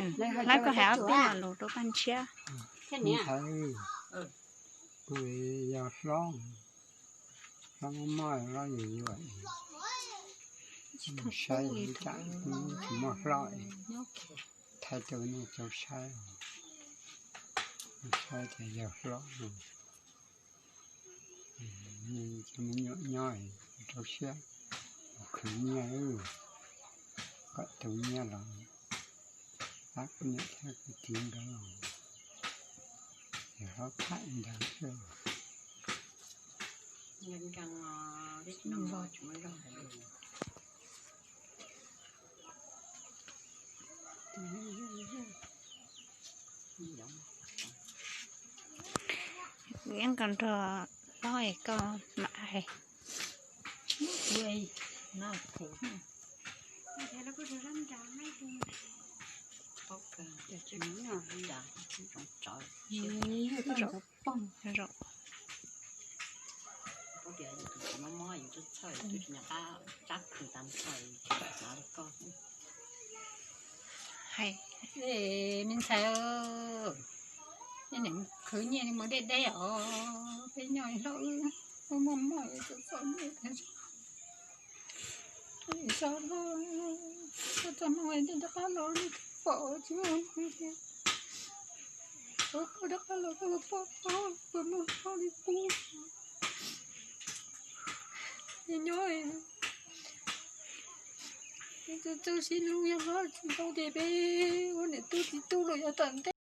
Hlob, koj hais ob peb lo lus rau Paj Ntshiab. Ntxhais, kuv yog hlob, hlob mob mob, hlob yuav yuam, saib ib tsam tsis muaj hlob, thaij rau nej tau saib, saib tias yog hlob, cov me nyuam nyob rau siab, khwv nyiaj, kom tus nyiaj los pab kuv niam thiab kuv txiv nkawd, yog hlob tham ntawd xwb. Kuv yeej kos nrog hlob es koj mam hais. Zoo. Hais, me ntxhais, nej niam khwv nyiaj mus deb deb os, peb nyob hlob wb muaj muaj txom txom nyem, txog no, txog no nej rov qab los nej pom tsis muaj, koj rov qab los koj pom puas muaj hlob li qub. Nyob txawj txawj sib hlub, yog hlob tsis tau ces peb ua niam tub txiv tub los yav tom ntej.